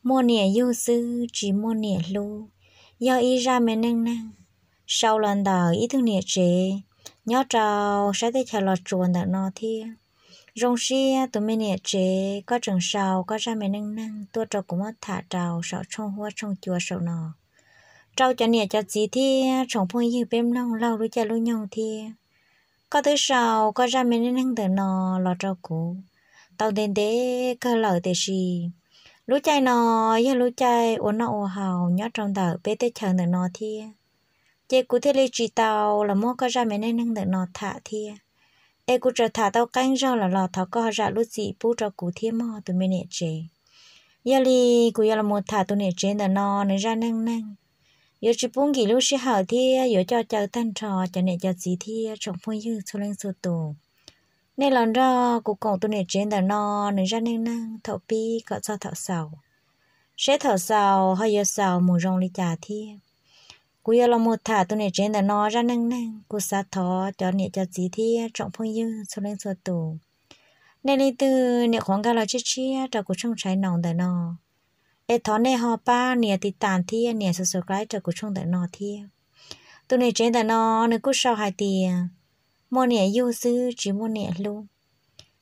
Muaj niam yug xwb tsis muaj niam hlub, yog ib zaj me neej neeg sau los ntawm ib tug niam tsev nyob rau sab teb chaws Los Tsuas ntawm no thiab. Zoo siab tus me niam tsev koj tseem sau koj zaj me neej neeg tuaj rau kuv muab tham rau saum tshooj huab tshooj cua saum no, rau cov niam cov txiv thiab tsoom phooj ywg peb mloog laug lub caij lub nyoog thiab. Koj twb sau koj zaj me neej neeg ntawm no los rau kuv tau ntev ntev kawg lawm, tiam sis lub caij no yog lub caij ua noj ua haus nyob rau ntawm peb teb chaws ntawm no thiab, ces kuv thiaj li tsis tau los muab koj zaj me neej neeg ntawm no tham thiab. Es kuv tseem tham tau qeeb zog lawm los thov koj ho zam lub txim pub rau kuv thiab mog tus me niam tsev. Yog li kuv yuav los mus tham tus niam tsev ntawm no nws zaj neej neeg, yuav tsis pub nkim lub sij hawm thiab yuav coj caw tag nrho cov niam cov txiv thiab tsoom phooj ywg txhua leej txhua tus, nej los nrog kuv koom tus niam tsev ntawm no nws zaj neej neeg thaum pib kom txog thaum xaus, seb thaum xaus ho yuav xaus mus zoo li cas thiab. Kuv yuav los mus tham tus niam tsev ntawm no zaj neej neeg, kuv xav thov cov niam cov txiv thiab tsoom phooj ywg txhua leej txhua tus, nej leej twg nias qhuav nkag los tshiab tshiab rau kuv tshooj tshai naus ntawm no, es thov nej ho pab nias tiv tas thiab nias subscribe rau kuv tshooj ntawm no thiab. Tus niam tsev ntawm no nws kuj sau hais tias, muaj niam yug xwb tsis muaj niam hlub.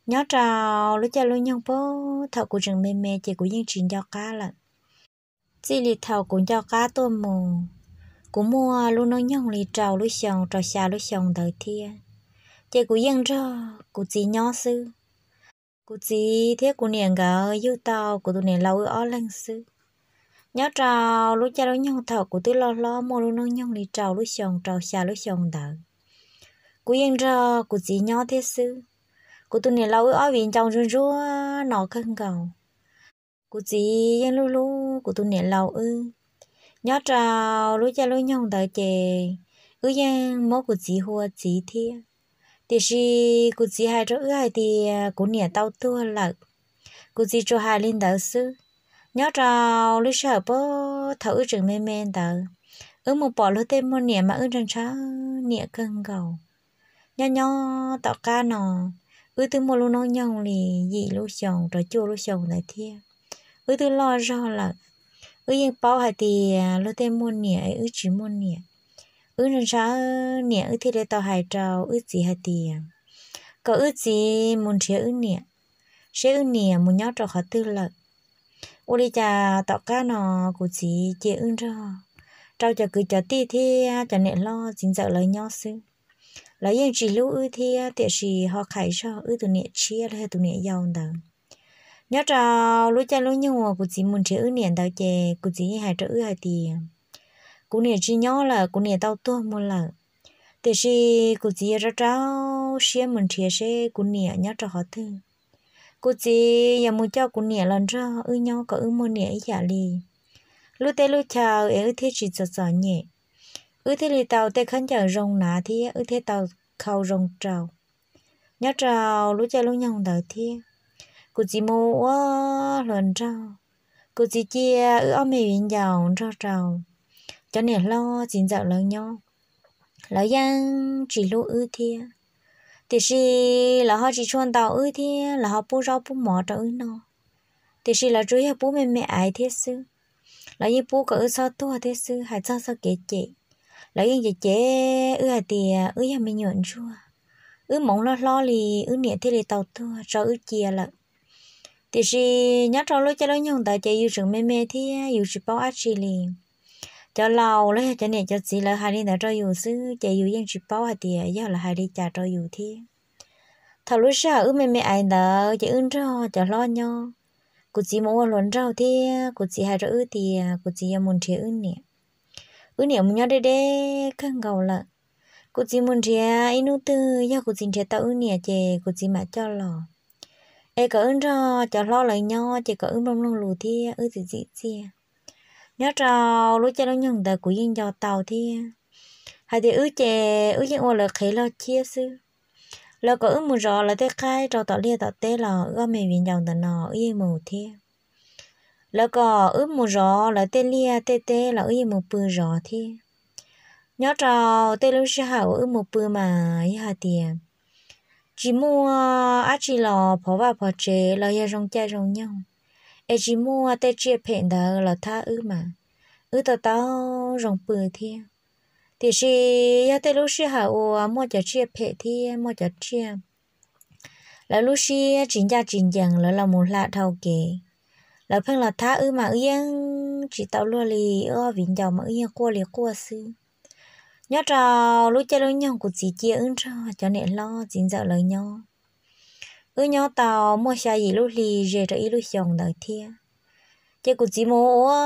Nyob rau lub caij lub nyoog puag thaum kuv tseem me me ces kuv yeej tsis nco qab lawm. Txij li thaum kuv nco qab tuaj mus, kuv muaj lub hnub nyoog li rau lub xyoo rau xya lub xyoo ntawd thiab, ces kuv yeej nrog kuv txiv nyob xwb. Kuv txiv thiab kuv niam nkawd yug tau kuv tus niam laus wb ob leeg xwb. Nyob rau lub caij lub nyoog thaum kuv twb loj hlob muaj lub hnub nyoog li rau lub xyoo rau xya lub xyoo ntawd, kuv yeej nrog kuv txiv nyob thiab xwb. Kuv tus niam laus wb ob viv ncaus ntsuag ntsuag no kawg nkaus. Kuv txiv yeej hlub hlub kuv tus niam laus wb. Nyob rau lub caij lub nyoog ntawd ces wb yeej muab kuv txiv hu ua txiv thiab. Tiam sis kuv txiv hais rau wb hais tias kuv niam tau tuag lawm. Kuv txiv tsuas hais li ntawd xwb. Nyob rau lub sij hawm puag thaum wb tseem me me ntawd, wb mus pom luag tej muaj niam mas wb ntshaw ntshaw niam kawg nkaus. Nyob nyob tom qab no, wb twb muaj lub hnub nyoog li yim lub xyoo rau cuaj lub xyoo ntawd thiab. Wb twb loj zog lawm, wb yeej paub hais tias luag tej muaj niam es wb tsis muaj niam. Wb ntshaw ntshaw niam, wb thiaj li tau hais rau wb txiv hais tias kom wb txiv mus nrhiav wb niam, seb wb niam mus nyob rau qhov twg lawm. Ua li cas tom qab no kuv txiv cia wb nrog rau cov kwv cov tij thiab cov niam hlob txiv ntxawm lawv nyob xwb. Lawv yeej tsis hlub wb thiab, tiam sis ho qhais zog wb tus niam tshiab los yog tus niam yau ntawd. Nyob rau lub caij lub nyoog uas kuv txiv mus nrhiav wb niam ntawd ces kuv txiv yeej hais rau wb hais tias kuv niam tsis nyob lawm, kuv niam tau tuag mus lawm. Tiam sis kuv txiv yuav rau rau siab mus nrhiav seb kuv niam nyob rau qhov twg. Kuv txiv yuav mus coj kuv niam los nrog wb nyob kom wb muaj niam ib yam li lub teb lub chaw es wb thiaj tsis txom txom nyem, wb thiaj li tau tej khaub ncaws zoo hnav thiab wb thiaj tau khau zoo rau. Nyob rau lub caij lub nyoog ntawd thiab, kuv txiv mus ua hluas nraug, kuv txiv cia wb ob me viv ncaus nrog rau cov niam hlob txiv ntxawm lawv nyob. Lawv yeej tsis hlub wb thiab, tiam sis lawv ho tsis tshua ntaus wb thiab lawv ho pub zaub pub mov rau wb noj, tiam sis lawv tsuas yog pub me me aiv thiab xwb. Lawv yeej pub kom wb txhob tuag thiab xwb, hais txog txoj kev cem, lawv yeej cem cem wb hais tias wb yog me nyuam ntsuag, wb hmoov hlob hlob li wb niam thiaj li tau tuag tso wb cia lawm. Tiam sis nyob rau lub caij lub nyoog ntawd ces yus tseem me me thiab yus tsis paub dab tsi li. Cov laus los yog cov niam cov txiv lawv hais li ntawd rau yus xwb ces yus yeej tsis paub hais tias yog lawv hais li cas rau yus thiab. Thaum lub sij hawm wb me me aiv ntawd ces wb nrog cov hlob nyob. Kuv txiv mus ua hluas nraug thiab kuv txiv hais rau wb tias kuv txiv yuav mus nrhiav wb niam. Wb niam mus nyob deb deb kawg nkaus lawm. Kuv txiv mus nrhiav ib hnub twg yog kuv txiv nrhiav tau wb niam ces kuv txiv mam coj los, es kom wb nrog cov hlob lawv nyob ces kom wb mloog mloog lus thiab wb txim txim txiaj. Nyob rau lub caij lub nyoog ntawd kuv yeej nco tau thiab hais tias wb ces wb yeej ua lawv qhev log chiab xwb. Lawv kom wb mus zov lawv tej qaib rau tom liaj tom teb los wb ob me viv ncaus ntawm no wb yeej mus thiab. Lawv kom wb mus zov lawv tej liaj tej teb los wb yeej mus pw zov thiab. Nyob rau tej lub sij hawm uas wb mus pw mas yog hais tias tsis muaj dab tsi los phov vaj phov tsev los yog zoo caij zoo nyoog, es tsis muaj tej tsiaj phem ntawd los thab wb mas wb tau tau zoo pw thiab. Tiam sis yog tej lub sij hawm uas muaj cov tsiaj phem thiab muaj cov tsiaj lawv lub siab tsis ncaj tsis ncees lawv los mus hla dhau kev, lawv pheej los thab wb mas wb yeej tsis tau luag li, wb ob viv ncaus mas wb yeej quaj li quaj xwb. Nyob rau lub caij lub nyoog kuv txiv cia wb nrog cov niam hlob txiv ntxawm lawv nyob. Wb nyob tau muaj xya yim lub hli ze rau ib lub xyoos ntawd thiab. Ces kuv txiv mus ua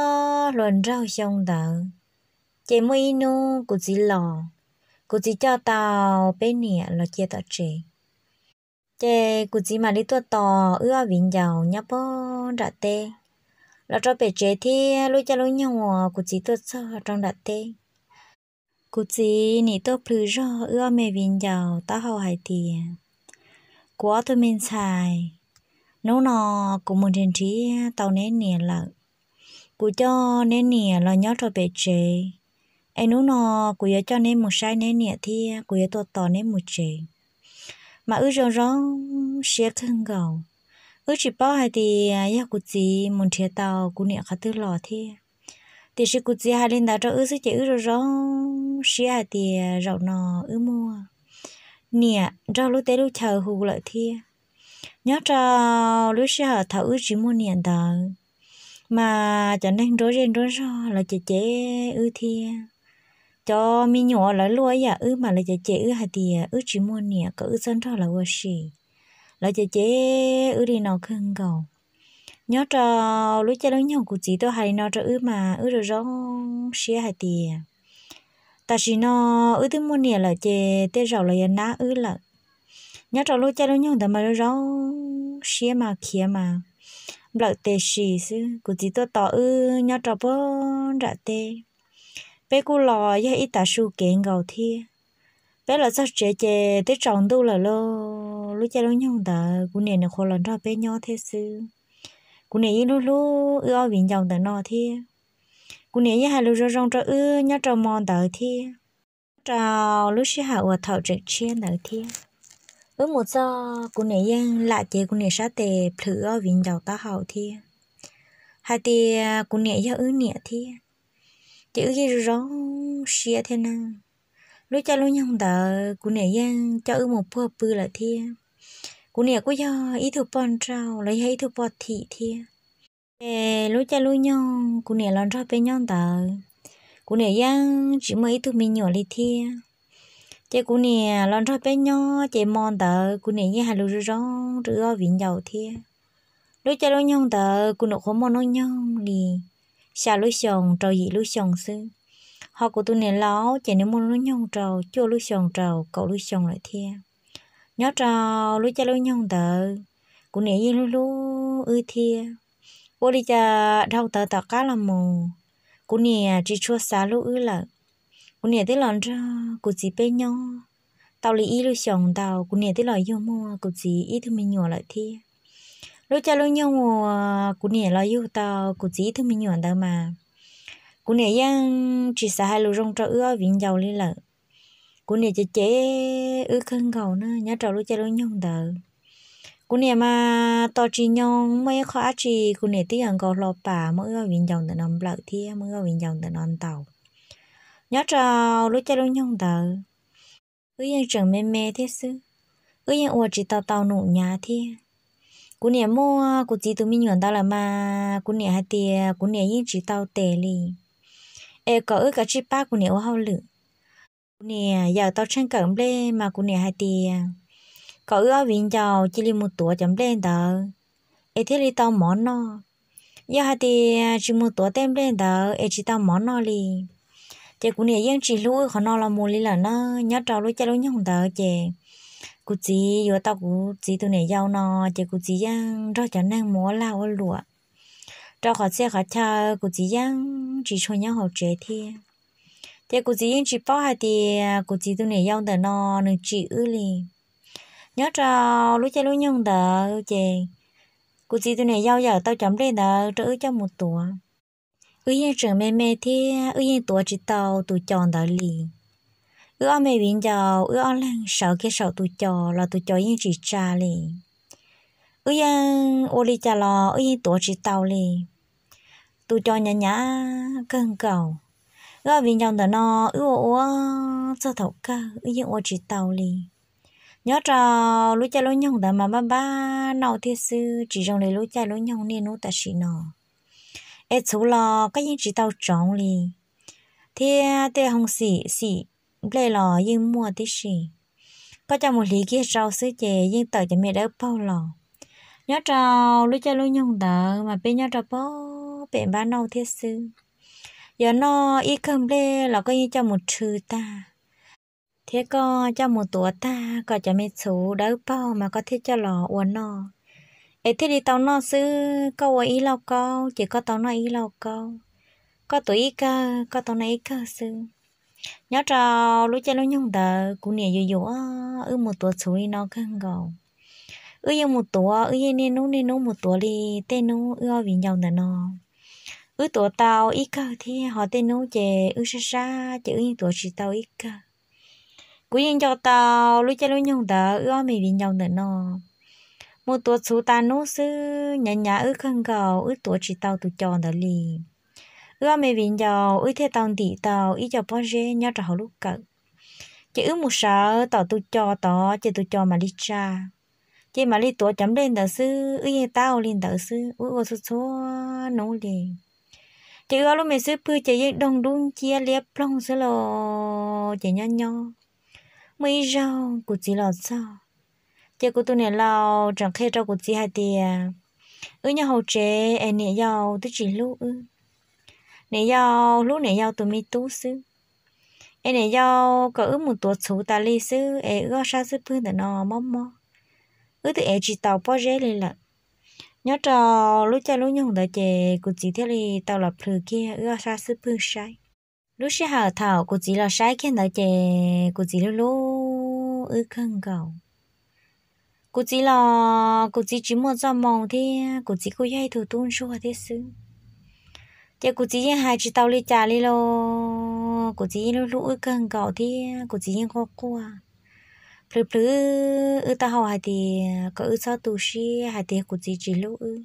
hluas nraug xyoo ntawd, ces muaj ib hnub kuv txiv los, kuv txiv coj tau peb niam los cia tom tsev. Ces kuv txiv mam li tuaj tos wb ob viv ncaus nyob pog nram teb los rau pem tsev thiab. Lub caij lub nyoog uas kuv txiv tuaj txog rau nram teb, kuv txiv nim tuaj plhws zog wb ob me viv ncaus taub hau hais tias, kuv ob tug me ntxhais, hnub no kuv mus nrhiav nrhiav tau neb niam lawm. Kuv coj neb niam los nyob rau pem tsev, es hnub no kuv yuav coj neb mus saib neb niam thiab kuv yuav tuaj tos neb mus tsev. Mas wb zoo zoo siab kawg nkaus. Wb tsis paub hais tias yog kuv txiv mus nrhiav tau kuv niam qhov twg los thiab. Tiam sis kuv txiv hais li ntawd rau wb xwb ces wb zoo zoo siab hais tias zaum no wb muaj niam nrog lub teb lub chaw hu lawm thiab. Nyob rau lub sij hawm thaum wb tsis muaj niam ntawd, mas cov neeg nruab zej nruab zog lawv cem cem wb thiab. Cov me nyuam lawv luaj ib yam wb mas lawv cem cem wb hais tias wb tsis muaj niam kom wb txhob nrog lawv ua si. Lawv cem cem wb li no kawg nkaus. Nyob rau lub caij lub nyoog kuv txiv tuaj hais li no rau wb mas wb zoo zoo siab hais tias tam sim no wb twb muaj niam lawm ces tej zaum lawv yuav nab wb lawm. Nyob rau lub caij lub nyoog ntawd mas zoo zoo siab mas khiav mas nplawm tes si xwb. Kuv txiv tuaj tos wb nyob rau pog nram teb. Peb kuj los yog ib tav su kev nkaus thiab. Peb los txog tsev ces twb tsaus ntuj lawm lauj. Lub caij lub nyoog ntawd kuv niam nws qhuav los nrog peb nyob thiab xwb. Kuv niam yeej hlub hlub wb ob viv ncaus ntawm no thiab. Kuv niam yeej hais lus zoo zoo rau wb nyob rau hmo ntawd thiab, nyob rau lub sij hawm uas thaum tseem tshiab ntawd thiab. Wb mus txog kuv niam yeej lam cev kuv niam sab tes plhws wb ob viv ncaus taub hau thiab hais tias kuv niam yog wb niam thiab. Ces wb yeej zoo zoo siab thiab na. Lub caij lub nyoog ntawd kuv niam yeej coj wb mus puag pw lawm thiab. Kuv niam kuj yog ib tug poj nrauj los yog ib tug poj thim thiab. Ces lub caij lub nyoog kuv niam los nrog peb nyob ntawd, kuv niam yeej tsis muaj ib tug me nyuam li thiab. Ces kuv niam los nrog peb nyob ces hmo ntawd kuv niam yeej hais lus zoo zoo rau wb ob viv ncaus thiab. Lub caij lub nyoog ntawd kuv niam qhuav muaj hnub nyoog li xya lub xyoos rau yim lub xyoos xwb, ho kuv tus niam laus ces nws muaj hnub nyoog rau cuaj lub xyoos rau kaum lub xyoos lawm thiab. Nyob rau lub caij lub nyoog ntawd, kuv niam yeej hlub hlub wb thiab. Ua li cas dhau tawm tom qab los mus, kuv niam tsis tshua xav hlub wb lawm. Kuv niam twb los nrog kuv txiv peb nyob tau li ib lub xyoos ntau, kuv niam twb los yug muaj kuv txiv ib tug me nyuam lawm thiab. Lub caij lub nyoog uas kuv niam los yug tau kuv txiv ib tug me nyuam ntawd mas, kuv niam yeej tsis xav hais lus zoo rau wb ob viv ncaus li lawm. Kuv niam cem cem wb kawg nkaus na nyob rau lub caij lub nyoog ntawd. Kuv niam mas tos tsis nyoo muaj ib qho dab tsi, kuv niam twb yuav nkaus hlo pas muab wb ob viv ncaus ntawm no nplawm thiab muab wb ob viv ncaus ntawm no ntaus. Nyob rau lub caij lub nyoog ntawd, wb yeej tseem me me thiab xwb, wb yeej ua tsis tau tau num nyav thiab. Kuv niam muaj kuv txiv tus me nyuam ntawd lawm mas kuv niam hais tias kuv niam yeej tsis tau tes li, es kom wb kav tsij pab kuv niam ua hauj lwm. Kuv niam yawm tau tsheej kawm nplej mas kuv niam hais tias kom wb ob viv ncaus cia li mus tuav cov nplej ntawd es thiaj li tau mov noj. Yog hais tias tsis mus tuav tej nplej ntawd es tsis tau mov noj li. Ces kuv niam yeej tsis hlub wb qhov no los mus li lawm na. Nyob rau lub caij lub nyoog ntawd ces kuv txiv yuav tau kuv txiv tus niam yau no, ces kuv txiv yeej nrog cov neeg mus ua lag ua luam rau qhov txhia qhov chaw, kuv txiv yeej tsis tshua nyob hauv tsev thiab. Ces kuv txiv yeej tsis paub hais tias kuv txiv tus niam yau ntawm no nws tsim wb li. Nyob rau lub caij lub nyoog ntawd ces kuv txiv tus niam yau yawm tau cov nplej ntawd rau wb coj mus tuav. Wb yeej tseem me me thiab wb yeej tuav tsis tau tus cos ntawd li. Wb ob me viv ncaus wb ob leeg sawv kiag saum tus cos los tus cos yeej tsis tsa li. Wb yeej ua li cas los wb yeej tuav tsis tau li. Tus cos hnyav hnyav kawg nkaus. Wb ob viv ncaus ntawm no wb ua ua txog thaum kawg wb yeej ua tsis tau li. Nyob rau lub caij lub nyoog ntawd mas npaj npaj nauj thiab xwb, tsis zoo li lub caij lub nyoog niaj hnub tam sim no. Es txhuv los koj yeej tsis tau tsoov li, thiab tej hoo xim xim nplej los yeej muaj tib si. Koj coj mus hliv kiag rau xwb ces yeej tawm cov me dawb paug los. Nyob rau lub caij lub nyoog ntawd mas peb nyob rau pem npab nauj thiab xwb. Yog noj ib kawg nplej los koj yeej coj mus rhw tag, thiab koj coj mus tuav tag kom cov me txhuv dawb paug mas koj thiaj coj los ua noj, es thiaj li tau noj xwb. Koj ua ib lauj kaub ces koj tau noj ib lauj kaub, koj tuav ib kawg koj tau noj ib kawg xwb. Nyob rau lub caij lub nyoog ntawd kuv niam yus yus wb mus tuav txhuv li no kawg nkaus. Wb yeej mus tuav, wb yeej niaj hnub niaj hnub mus tuav li. Tej hnub wb ob viv ncaus ntawm no wb tuav tau ib kawg thiab, ho tej hnub ces wb sab sab ces wb yeej tuav tsis tau ib kawg. Kuv yeej nco tau lub caij lub nyoog ntawd wb ob me viv ncaus ntawm no mus tuav txhuv tas hnub xwb, hnyav hnyav wb kawg nkaus wb tuav tsis tau tus cos ntawd li. Wb ob me viv ncaus wb thiaj tau ntim tau ib co pob zeb nyob rau hauv lub kawm, ces wb mus sawv tom tus cos tod ces tus cos mam li tsa, ces mam li tuav cov nplej ntawd xwb. Wb yeej tab ua li ntawd xwb, wb ua txhua txhua hnub li. Ces wb ob lub me xub pwg ces yeej doog dub nciab liab ploog xwb los ces nyob nyob muaj ib zaug kuv txiv los txog, ces kuv tus niam laus tseem qhia rau kuv txiv hais tias wb nyob hauv tsev es niam yau twb tsis hlub wb, niam yau hlub niam yau tus me tub xwb, es niam yau kom wb mus tuav txhuv tas li xwb es wb ob sab xub pwg ntawm no mob mob, wb twb ev tsis tau pob zeb li lawm. Nyob rau lub caij lub nyoog ntawd ces kuv txiv thiaj li tau los plhws kiag wb ob sab xub pwg saib. Lub sij hawm thaum kuv txiv los saib kiag ntawd ces kuv txiv hlub hlub wb kawg nkaus. Kuv txiv los kuv txiv tsis muaj txoj moo thiab kuv txiv kuj yog ib tug tub ntsuag thiab xwb, ces kuv txiv yeej hais tsis tau li cas li los kuv txiv yeej hlub hlub wb kawg nkaus thiab kuv txiv yeej quaj quaj plhws plhws wb taub hau hais tias kom wb txhob tu siab hais tias kuv txiv tsis hlub wb.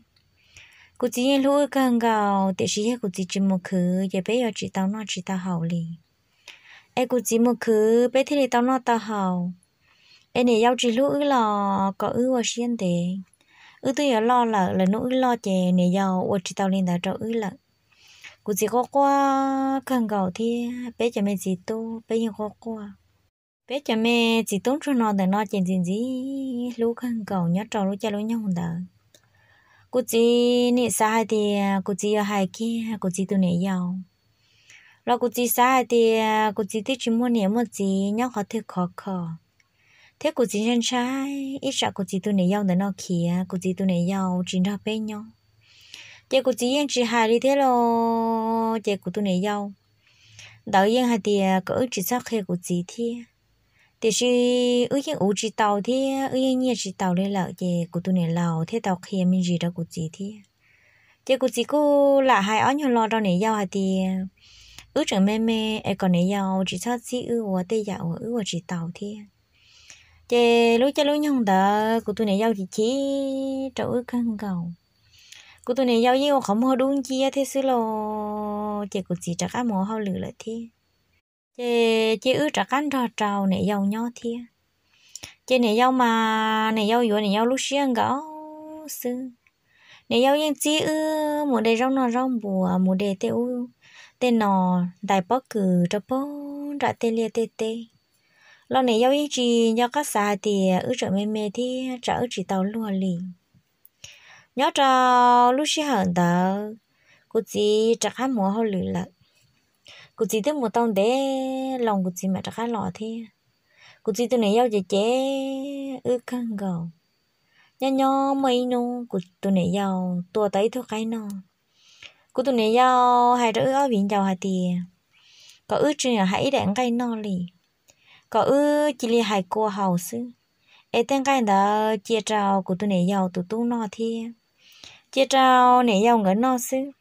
Kuv txiv yeej hlub wb kawg nkaus tiam sis yog kuv txiv tsis mus khwv ces peb yuav tsis tau noj tsis tau haus li. Es kuv txiv mus khwv peb thiaj li tau noj tau haus. Es niam yau tsis hlub wb los kom wb ua siab ntev, wb twb yuav loj lawm, lawv hnub wb loj ces niam yau ua tsis tau li ntawd rau wb lawm. Kuv txiv quaj quaj kawg nkaus thiab peb cov me txiv tub peb yeej quaj quaj. Peb cov me txiv tub ntsuag no ntawm no ces ntxim ntxim hlub kawg nkaus nyob rau lub caij lub nyoog ntawd. Kuv txiv nim xav hais tias kuv txiv yuav hais kiag kuv txiv tus niam yau, los kuv txiv xav hais tias kuv txiv twb tsis muaj niam muaj txiv nyob qhov twg khov kho, thiab kuv txiv ntshai ntshai ib tsam kuv txiv tus niam yau ntawm no khiav, kuv txiv tus niam yau tsis nrog peb nyob, ces kuv txiv yeej tsis hais li thiab los ces kuv tus niam yau ntawd yeej hais tias kom wb tsis txhob qhia kuv txiv thiab. Tiam sis wb yeej uv tsis tau thiab wb yeej nyiaj tsis taus li lawm ces kuv tus niam laus thiaj tau qhia me ntsis rau kuv txiv thiab. Ces kuv txiv kuj lam hais ob nyuag lo rau niam yau hais tias wb tseem me me es kom niam yau tsis txhob txib wb ua tej yam uas wb ua tsis tau thiab. Ces lub caij lub nyoog ntawd kuv tus niam yau chim chim rau wb kawg nkaus. Kuv tus niam yau yeej ua qhov muag dub nciab thiab xwb los ces kuv txiv rov qab mus ua hauj lwm lawm thiab. Ces cia wb rov qab nrog rau niam yau nyob thiab. Ces niam yau mas niam yau yuav niam yau lub siab nkaus xwb. Niam yau yeej txib wb mus de zaub noj zaub npuas, mus de tej ub tej no, ntais pob kws rau pog nram tej liaj tej teb, los niam yau yeej tsis nco qab xav hais tias wb tseem me me thiab tsam wb tsis tau luag li. Nyob rau lub sij hawm ntawd, kuv txiv rov qab mus ua hauj lwm lawm. Kuv txiv twb mus tau ntev los kuv txiv mam rov qab los thiab. Kuv txiv tus niam yau ces cem wb kawg nkaus. Nyob nyob muaj ib hnub kuv tus niam yau tua tau ib tug qaib noj. Kuv tus niam yau hais rau wb ob viv ncaus hais tias kom wb tsis hais ib daim nqaij noj li, kom wb cia li hais kua haus xwb, es tej nqaij ntawd cia rau kuv tus niam yau tus tub noj thiab cia rau niam yau nkawd noj xwb.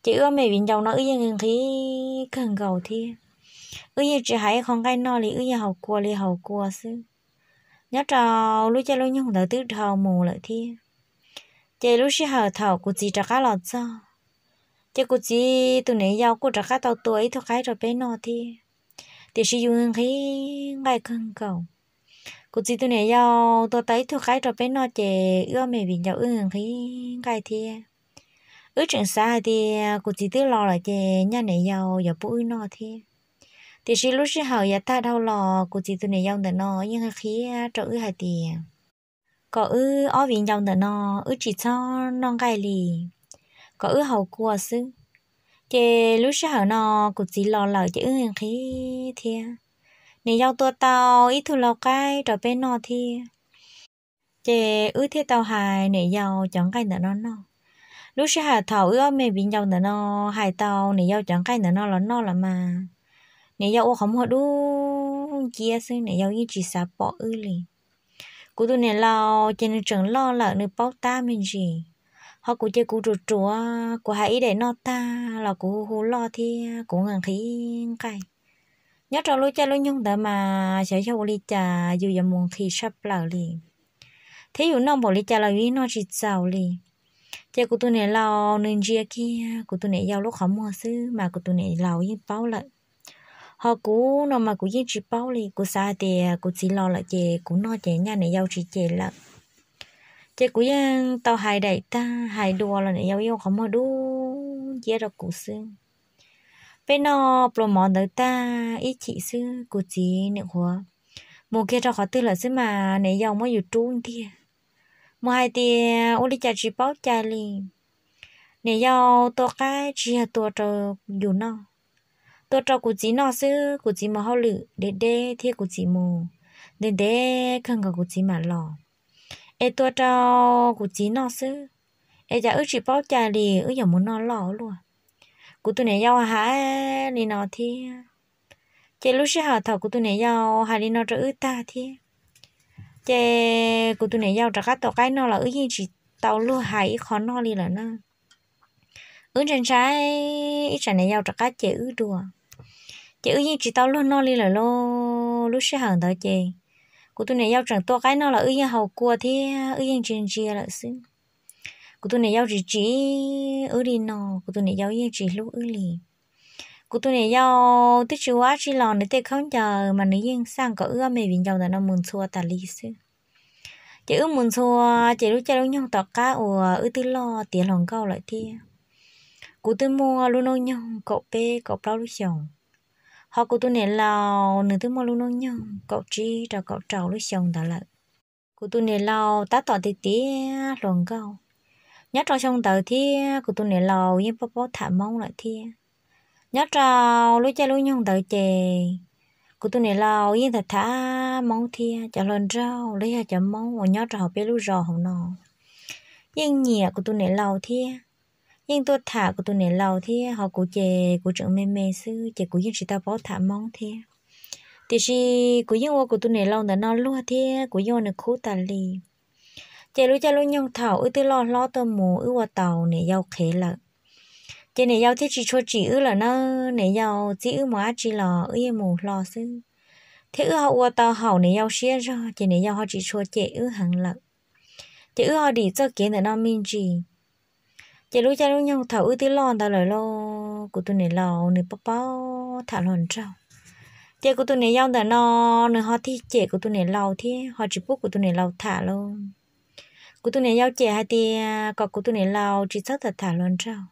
Ces wb ob me viv ncaus no wb yeej nqhis kawg nkaus thiab. Wb yeej tsis hais ib qho nqaij noj li, wb yeej haus kua li haus kua xwb. Nyob rau lub caij lub nyoog ntawd twb dhau mus lawm thiab. Ces lub sij hawm thaum kuv txiv rov qab los txog, ces kuv txiv tus niam yau kuj rov qab tau tua ib tug qaib rau peb noj thiab. Tiam sis yus nqhis nqaij kawg nkaus. Kuv txiv tus niam yau tua tau ib tug qaib rau peb noj ces wb ob me viv ncaus wb nqhis nqaij thiab. Wb tseem xav hais tias kuv txiv twb los lawm ces nyaj niam yau yuav pub wb noj thiab. Tiam sis lub sij hawm yav tag dhau los kuv txiv tus niam yau ntawm no yeej qhia rau wb hais tias kom wb ob viv ncaus ntawm no wb tsis txhob noj nqaij li, kom wb haus kua xwb. Ces lub sij hawm no kuv txiv los lawm ces wb nqhis thiab. Niam yau tua tau ib tug lau qaib rau peb noj thiab. Ces wb thiaj tau hais niam yau cov nqaij ntawm no noj. Lub sij hawm thaum wb ob me viv ncaus ntawm no hais tau niam yau cov nqaij ntawm no los noj los mas, niam yau ua qhov muag dub nciab xwb, niam yau yeej tsis xav pom wb li. Kuv tus niam laus ces nws tseem loj lawm nws paub tab me ntsis, ho kuv ces kuv ruam ruam, kuv hais ib daim noj tag los kuv hu hu loj thiab kuv nqhis nqaij. Nyob rau lub caij lub nyoog ntawd mas xyov yog ua li cas yus yuav mus nqhis tshaj plaws li, thiab yus noj npaum li cas los yus yeej noj tsis txaus li. Ces kuv tus niam laus nws ntsia kiag kuv tus niam yau lub qhov muag xwb mas kuv tus niam laus yeej paub lawm. Ho kuv no mas kuv yeej tsis paub li, kuv xav hais tias kuv txiv los lawm ces kuv noj ces nyaj niam yau tsis cem lawm. Ces kuv yeej tau hais daim tag hais dua los niam yau yeej ua qhov muag dub nciab rau kuv xwb. Peb noj pluas mov ntawd tag ib chim xwb kuv txiv nim qhuav mus kiag rau qhov twg lawm xwb mas niam yau muab yus rub ntiag, mus hais tias ua li cas tsis paub cai li. Niam yau tua qaib tsis yog tua rau yus noj, tua rau kuv txiv noj xwb. Kuv txiv mus hauj lwm deb deb thiab kuv txiv mus ntev ntev kawg nkaus kuv txiv mam los, es tua rau kuv txiv noj xwb. Es cas wb tsis paub cai li, wb yuav mus noj loj luaj. Kuv tus niam yau hais li no thiab. Ces lub sij hawm thaum kuv tus niam yau hais li no rau wb tag thiab, ces kuv tus niam yau rov qab tua qaib noj los wb yeej tsis tau luag hais ib qho noj li lawm na. Wb ntshai ntshai ib tsam niam yau rov qab cem wb dua, ces wb yeej tsis tau luag noj li lawm lauj. Lub sij hawm ntawd ces kuv tus niam yau tseem tua qaib noj los wb yeej haus kua thiab wb yeej ntsia ntsia lawm xwb. Kuv tus niam yau tsis tsim wb li no, kuv tus niam yau yeej tsis hlub wb li. Kuv tus niam yau twb tsis ua dab tsi los nws tej khaub ncaws mas nws yeej xaj kom wb ob me viv ncaus ntawm no mus ntxhua tas li xwb. Ces wb mus ntxhua, ces lub caij lub nyoog tom qab uas wb twb loj tiav hluas nkauj lawm thiab, kuv twb muaj lub noob nyoog kaum peb kaum plaub lub xyoos, ho kuv tus niam laus nws twb muaj lub noob nyoog kaum tsib rau kaum rau lub xyoo ntawd lawm. Kuv tus niam laus tab tom tiav tiav hluas nkauj. Nyob rau xyoo ntawd thiab kuv tus niam laus yeej paub paub tham Hmoob lawm thiab. Nyob rau lub caij lub nyoog ntawd ces kuv tus niam laus yeej tham tham Hmoob thiab cov hluas nraug los yog cov Hmoob uas nyob rau hauv peb lub zos hauv no yeej nyiam kuv tus niam laus thiab, yeej tuaj tham kuv tus niam laus thiab. Ho kuv ces kuv tseem me me xwb ces kuv yeej tsis tau paub tham Hmoob thiab. Tiam sis kuv yeej ua kuv tus niam laus ntawm no luag thiab kuv yeej ua nws khub tas li. Ces lub caij lub nyoog thaum wb twb loj hlob tuaj mus wb ua tau niam yau qhev lawm, ces niam yau thiaj tsis tshua tsim wb lawm na. Niam yau txib wb mus dab tsi los wb yeej mus hlo xwb, thiab wb ho ua tau haum niam yau siab zog ces niam yau ho tsis tshua cem wb heev lawm. Ces wb ho dim txoj kev ntawm no me ntsis. Ces lub caij lub nyoog thaum wb twb loj ntawd lawm lauj, kuv tus niam laus nws paub paub tham hluas nraug. Ces kuv tus niam yau ntawm no nws ho tig cem kuv tus niam laus thiab ho tsis pub kuv tus niam laus tham lauj. Kuv tus niam yau cem hais tias kom kuv tus niam laus tsis txhob tham tham hluas nraug,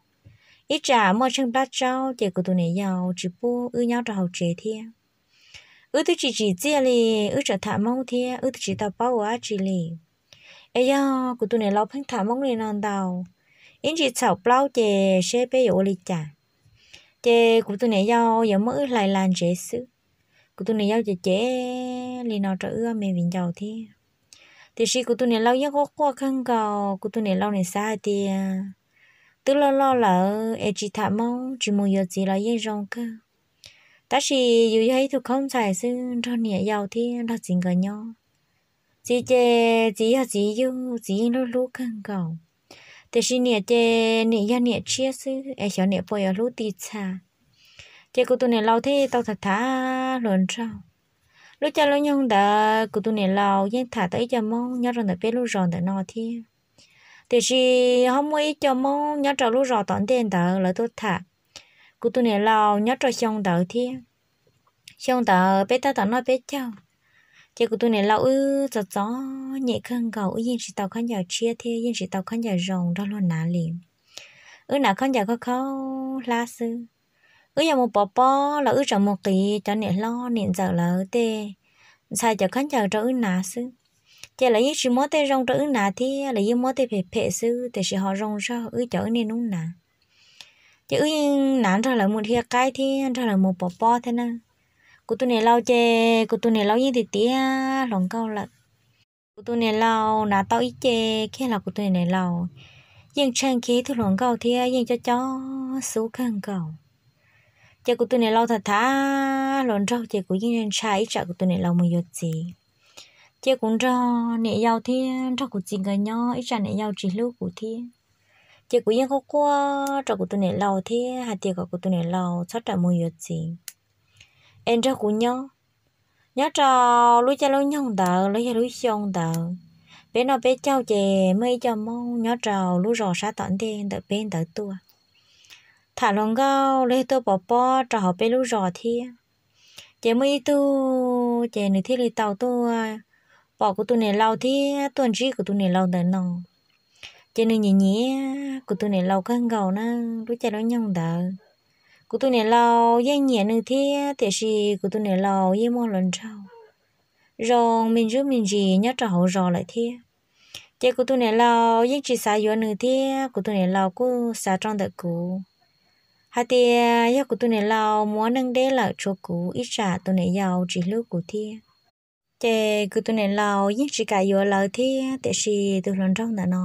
ib tsam muaj tsheej plab tsaub ces kuv tus niam yau tsis pub wb nyob rau hauv tsev thiab. Wb twb tsis tsim txiaj li, wb tseem tham Hmoob thiab wb twb tsis tau paub ua dab tsi li. Es yog kuv tus niam laus pheej tham Hmoob li no ntau, ib ntsis txhaum plaub ces seb peb yuav ua li cas. Ces kuv tus niam yau yuav muab wb hlais las ntsev xwb. Kuv tus niam yau ces cem li no rau wb ob me viv ncaus thiab. Tiam sis kuv tus niam laus yeej quaj quaj kawg nkaus, kuv tus niam laus nim xav hais tias twb loj loj lawm es tsis tham Hmoob tsis mus yuav txiv los yeej zoo kawg. Tab sis yus yog ib tug khaub ntxhais xwb, nrog niam yau thiab nrog txiv nkawd nyob. Txiv ces txiv yog txiv yug, txiv yeej hlub hlub kawg nkaus. Tiam sis niam ces niam yog niam tshiab xwb es xyov niam puas yuav hlub ti txha. Ces kuv tus niam laus thiaj tau tham tham hluas nraug. Lub caij lub nyoog ntawd kuv tus niam laus yeej tham tau ib co Hmoob nyob rau ntawm peb lub zos ntawm no thiab. Tiam sis ho muaj ib co Hmoob nyob rau lub zos tom ntej ntawd lawv tuaj tham kuv tus niam laus nyob rau xyoo ntawd thiab. Xyoo ntawd peb tab tom noj peb caug, ces kuv tus niam laus wb txom txom nyem kawg nkaus, wb yeej tsis tau khaub ncaws tshiab thiab yeej tsis tau khaub ncaws zoo nrog luag hnav li. Wb hnav khaub ncaws khaub khaub hlab xwb. Wb yog mus pov pob los wb tseem mus qiv cov niam hlob niam ntxawm lawv tej ntxhais cov khaub ncaws rau wb hnav xwb. Ces lawv yeej tsis muab tej zoo rau wb hnav thiab, lawv yeej muab tej phem phem xwb, tiam sis ho zoo zog wb cov wb niaj hnub hnav. Ces wb yeej hnav nrog lawv mus dhia qaib thiab nrog lawv mus pov pob thiab na. Kuv tus niam laus ces kuv tus niam laus yeej tiav tiav hluas nkauj lawm. Kuv tus niam laus hnav tau ib ce kiag los kuv tus niam laus yeej tsheej kiag ib tug hluas nkauj thiab yeej coj coj xub kawg nkaus. Ces kuv tus niam laus tham tham hluas nraug ces kuv yeej ntshai ib tsam kuv tus niam laus mus yuav txiv. Ces kuv nrog niam yau thiab nrog kuv txiv nkawd nyob ib tsam niam yau tsis hlub kuv thiab. Ces kuv yeej quaj quaj rau kuv tus niam laus thiab hais tias kom kuv tus niam laus txhob rawm mus yuav txiv es nrog kuv nyob. Nyob rau lub caij lub nyoog ntawd los yog lub xyoo ntawd, peb noj peb caug ces muaj ib co Hmoob nyob rau lub zos sab tom ntej ntawm peb ntawd tuaj tham hluas nkauj los yog tuaj pov pob rau hauv peb lub zos thiab. Ces muaj ib tug ces nws thiaj li tau tuaj pom kuv tus niam laus thiab tuaj ntsib kuv tus niam laus ntawm no. Ces nws nyiam nyiam kuv tus niam laus kawg nkaus na. Lub caij lub nyoog ntawd kuv tus niam laus yeej nyiam nws thiab, tiam sis kuv tus niam laus yeej muaj hluas nraug zoo me ntsuj me ntsis nyob rau hauv zos lawm thiab. Ces kuv tus niam laus yeej tsis xav yuav nws thiab, kuv tus niam laus kuj xav rau ntawm kuv hais tias yog kuv tus niam laus mus ua neej deb lawm tshuav kuv ib tsam tus niam yau tsis hlub kuv thiab. Ces kuv tus niam laus yeej tsis kam yuav lawv thiab, tiam sis tus hluas nraug ntawm no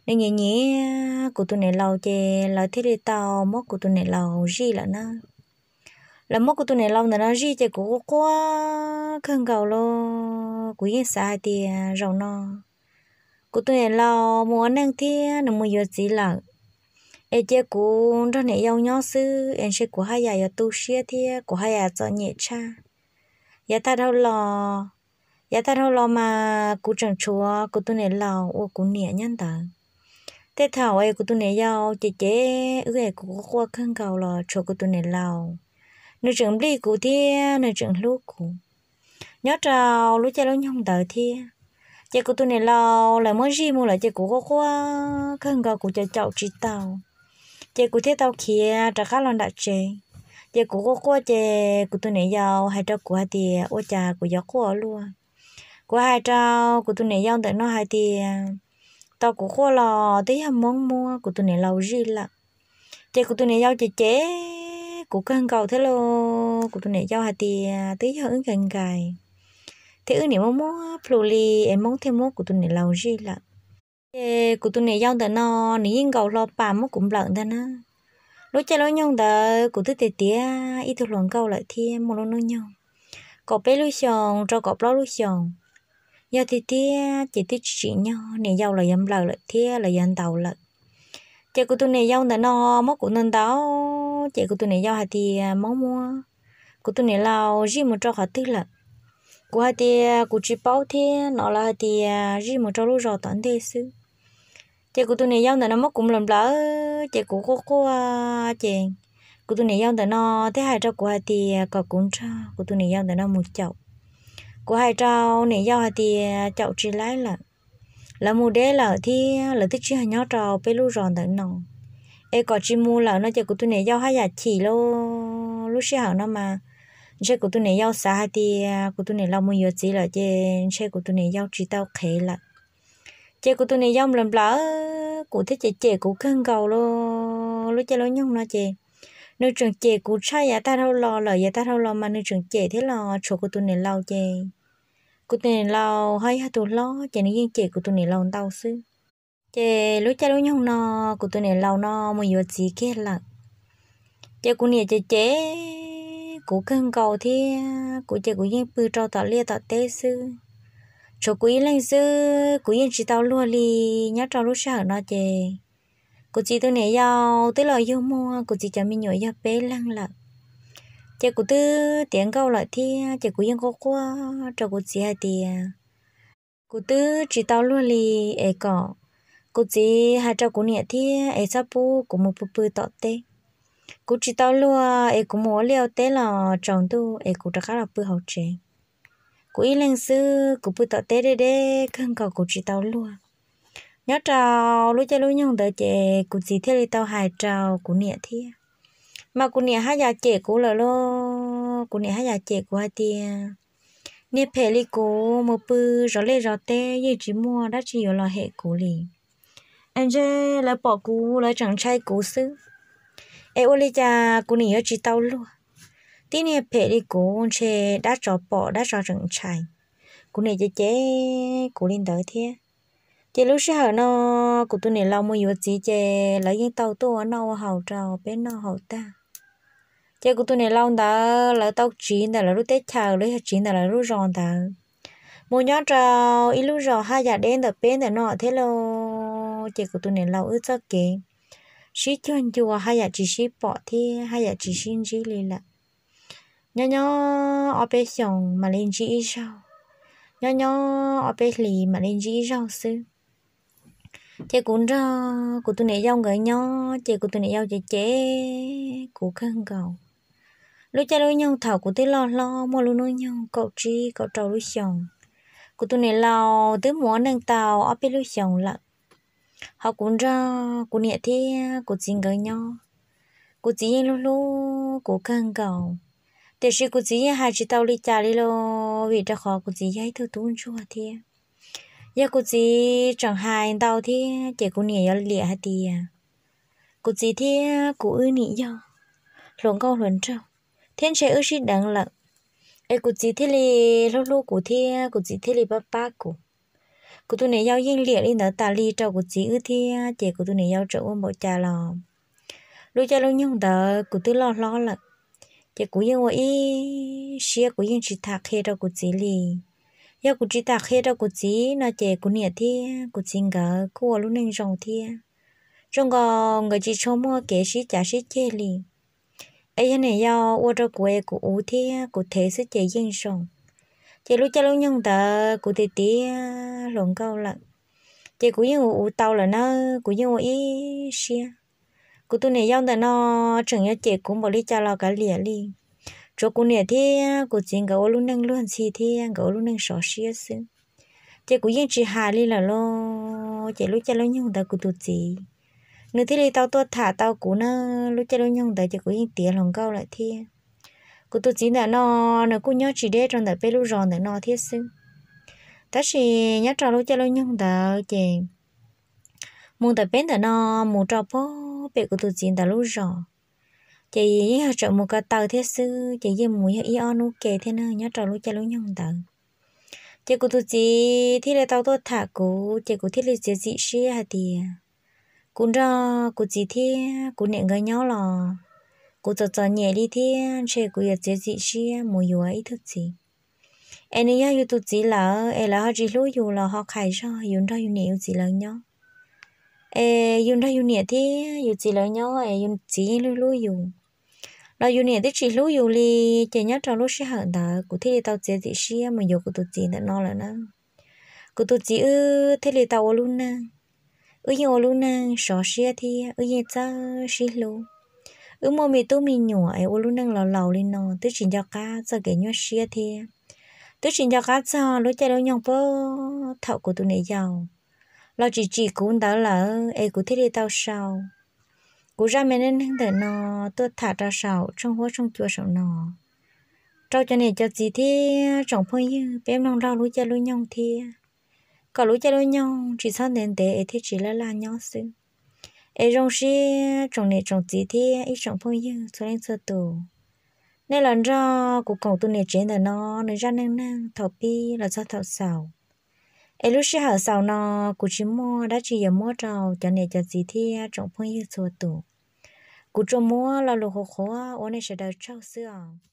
nws nyiam nyiam kuv tus niam laus ces lawv thiaj li tau muab kuv tus niam laus zij lawm na. Lawv muab kuv tus niam laus ntawm no zij ces kuv quaj quaj kawg nkaus los kuv yeej xav hais tias zaum no kuv tus niam laus mus ua neej thiab nws mus yuav txiv lawm, es cia kuv nrog niam yau nyob xwb es ntshe kuv haj yam yuav tu siab thiab kuv haj yam txom nyem tshaj. Yav tag dhau los, yav tag dhau los mas kuv tseem tshuav kuv tus niam laus uas kuv niam nyob ntawd. Tej thaum es kuv tus niam yau cem cem wb es kuv quaj quaj kawg nkaus los tshuav kuv tus niam laus, nws tseem nplij kuv thiab nws tseem hlub kuv nyob rau lub caij lub nyoog ntawd thiab. Ces kuv tus niam laus lawv muab zij mus lawm ces kuv quaj quaj kawg nkaus kuv caum caum tsis tau. Ces kuv thiaj tau khiav rov qab los nram tsev. Ces kuv quaj quaj ces kuv tus niam yau hais rau kuv hais tias ua cas kuv yuav quaj ua luaj. Kuv hais rau kuv tus niam yau ntawm no hais tias tau kuv quaj los twb yog Hmoob muab kuv tus niam laus zij lawm. Ces kuv tus niam yau cem cem kuv kawg nkaus thiab los kuv tus niam yau hais tias twb yog wb nkees nkees thiab wb niam muaj muab plhus li es Hmoob thiaj muab kuv tus niam laus zij lawm. Ces kuv tus niam yau ntawm no nws yeej nkaus hlo pas muab kuv nplawm ntag na. Lub caij lub nyoog ntawd kuv twb tiav tiav ib tug hluas nkauj lawm thiab muaj lub hnub nyoog kaum peb lub xyoos rau kaum plaub lub xyoos. Yog tiag tiag ces twb tsis tsim nyog niam yau los yuav nplawm lawm thiab los yuav ntaus lawm. Ces kuv tus niam yau ntawm no muab kuv ntaus ntaus, ces kuv tus niam yau hais tias Hmoob muab kuv tus niam laus zij mus rau qhov twg lawm. Kuv hais tias kuv tsis paub thiab no, lawv hais tias zij mus rau lub zos tom ntej xwb. Ces kuv tus niam yau ntawm no muab kuv nplawm nplawm, ces kuv quaj quaj, ces kuv tus niam yau ntawm no thiaj hais rau kuv hais tias kom kuv nrog kuv tus niam yau ntawm no mus caum. Kuv hais rau niam yau hais tias caum tsis laib lawm, lawv mus deb lawm thiab lawv twb tsis yog nyob rau peb lub zos ntawm no, es kom tsis mus lawm no ces kuv tus niam yau haj yam chim lauj. Lub sij hawm no mas ntshe kuv tus niam yau xav hais tias kuv tus niam laus mus yuav txiv lawm ces ntshe kuv tus niam yau tsis tau qhev lawm. Ces kuv tus niam yau nplawm nplawm kuv thiab cem cem kuv kawg nkaus lauj. Lub caij lub nyoog no ces nws tseem cem kuv tshaj yav tag dhau los lawm, yav tag dhau los mas nws tseem cem thiab los tshuav kuv tus niam laus ces kuv tus niam laus ho yog tus hlob ces nws yeej cem kuv tus niam laus ntau xwb. Ces lub caij lub nyoog no kuv tus niam laus no mus yuav txiv kiag lawm. Ces kuv niam cem cem kuv kawg nkaus thiab kuv ces kuv yeej pw rau tom liaj tom teb xwb, tshuav kuv ib leeg xwb, kuv yeej tsis tau luag li. Nyob rau lub sij hawm no ces kuv txiv tus niam yau twb los yug muaj kuv txiv cov me nyuam yog peb leeg lawm. Ces kuv twb tiav nkauj lawm thiab ces kuv yeej quaj quaj rau kuv txiv hais tias kuv twb tsis tau luag li, es kom Kuv txiv hais rau kuv niam thiab es txhob pub kuv mus pw pw tom teb. Kuv tsis tau luag es kuv mus ua liaj ua teb los tsaus ntuj es kuv rov qab los pw hauv tsev. Kuv ib leeg xwb, kuv pw tom teb deb deb kawg nkaus kuv tsis tau luag. Nyob rau lub caij lub nyoog ntawd ces kuv txiv thiaj li tau hais rau kuv niam thiab, mas kuv niam haj yam cem kuv lawm lauj. Kuv niam haj yam cem kuv hais tias, niag phem li kuv mus pw zov liaj zov teb yeej tsis muaj dab tsi yuav los hem kuv li. Es ntshe lawv pom kuv lawv tseem ntshai kuv xwb. Es ua li cas kuv niam yuav tsis tau luag? Tib niag phem li kuv ntshe dab tsov pom dab tsov tseem ntshai. Kuv niam ces cem kuv li ntawd thiab. Ces lub sij hawm no kuv tus niam laus mus yuav txiv ces lawv yeej tau tuaj ua noj ua haus rau peb noj haus tag. Ces kuv tus niam laus ntawd lawv tau tsiv ntawm lawv lub teb chaws los yog tsiv ntawm lawv lub zos ntawd mus nyob rau ib lub zos haj yam deb ntawm peb ntawm no thiab lauj. Ces kuv tus niam laus wb txoj kev sib cuag ncua haj yam tsis sib pom thiab haj yam tsis sib ntsib li lawm. Nyob nyob ob peb xyoos mam li ntsib ib zaug, nyob nyob ob peb hlis mam li ntsib ib zaug xwb. Ces kuv nrog kuv tus niam yau nkawd nyob ces kuv tus niam yau ces cem kuv kawg nkaus. Lub caij lub nyoog thaum kuv twb loj hlob muaj lub hnub nyoog kaum tsib kaum rau lub xyoos, kuv tus niam laus twb mus ua neej tau ob peb lub xyoos lawm. Ho kuv nrog kuv niam thiab kuv txiv nkawd nyob, kuv txiv yeej hlub hlub kuv kawg nkaus. Tiam sis kuv txiv yeej hais tsis tau li cas li lauj, vim rau qhov kuv txiv yog ib tug tub ntsuag thiab. Yog kuv txiv tseem hais ntau thiab ces kuv niam yuav liam hais tias kuv txiv thiab kuv wb nim yog hluas nkauj hluas nraug thiab ntshe wb sib deev lawm, es kuv txiv thiaj li hlub hlub kuv thiab kuv txiv thiaj li pab pab kuv. Kuv tus niam yau yeej liam li ntawd tas li rau kuv txiv wb thiab ces kuv tus niam yau tseem ua npaum cas los lub caij lub nyoog ntawd kuv twb loj hlob lawm, ces kuv yeej ua ib siab kuv yeej tsis tham qhia rau kuv txiv li. Yog kuv tsis tham qhia rau kuv txiv no ces kuv niam thiab kuv txiv nkawd kuj ua lub neej zoo thiab, zoo nkaus nkawd tsis tshua muaj kev sib cav sib ceg li. Es yog niam yau ua rau kuv es kuv uv thiab kuv thev xwb ces yeej zoo. Ces lub caij lub nyoog ntawd kuv tiav tiav hluas nkauj lawm, ces kuv yeej uv uv tau lawm nawb, kuv yeej ua ib siab. Kuv tus niam yau ntawm no tseem yuav cem kuv npaum li cas los kav liam li. Tsuav kuv niam thiab kuv txiv nkawd ua lub neej luag ntxhi thiab nkawd ua lub neej sov siab xwb, ces kuv yeej tsis hais li lawm lauj. Ces lub caij lub nyoog ntawd kuv tus txiv nws thiaj li tau tuaj tham tau kuv na. Lub caij lub nyoog ntawd ces kuv yeej tiav hluas nkauj lawm thiab. Kuv tus txiv ntawm no nws kuj nyob tsis deb rau ntawm peb lub zos ntawm no thiab xwb. Tab sis nyob rau lub caij lub nyoog ntawd ces mus ntawm peb ntawm no mus rau pem kuv tus txiv ntawd lub zos, ces yeej yog tseem mus ko taw thiab xwb, ces yeej mus yog ib ob hnub ke thiab ne nyob rau lub caij lub nyoog ntawd. Ces kuv tus txiv thiaj li tau tuaj tham kuv, ces kuv thiaj li txiav txim siab hais tias kuv nrog kuv txiv thiab kuv niam nkawd nyob los kuv txom txom nyem li thiab ntshe kuv yuav txiav txim siab mus yuav ib tug txiv. Es nws yog yus tus txiv lawm es lawv ho tsis hlub yus los ho qhais zog yus nrog yus niam yus txiv lawv nyob. Es yus nrog yus niam thiab yus txiv lawv nyob es yus txiv yeej hlub hlub yus, los yus niam twb tsis hlub yus li. Ces nyob rau lub sij hawm ntawd kuv thiaj li tau txiav txim siab mus yuav kuv tus txiv ntawm no lawm na. Kuv tus txiv wb thiaj li tau ua lub neej, wb yeej ua lub neej sov siab thiab wb yeej txawj sib hlub. Wb muaj me tub me nyuam es ua lub neej los laus li no twb tsis nco qab txog kev nyuaj siab thiab twb tsis nco qab txog lub caij lub nyoog puag thaum kuv tus niam yau los tsis tsim kuv ntawd lawm es kuv thiaj li tau sau kuv zaj me neej neeg ntawm no tuaj tham rau saum tshooj huab tshooj cua saum no rau cov niam cov txiv thiab tsoom phooj ywg peb mloog nrog lub caij lub nyoog thiab, kom lub caij lub nyoog tsis txhob ntev ntev es thiaj tsis laj laj nyob xwb. Es zoo siab tsoom niam tsoom txiv thiab ib tsoom phooj ywg txhua leej txhua tus, nej los nrog kuv koom tus niam tsev ntawm no nws zaj neej neeg thaum pib los txog thaum xaus. Es lub sij hawm xaus no kuv tsis muaj dab tsi yuav muab rau cov niam cov txiv thiab tsoom phooj ywg txhua tus. Kuv tsuas muab lo lus qhuav qhuav ua nej sawv daws tsaug xwb os.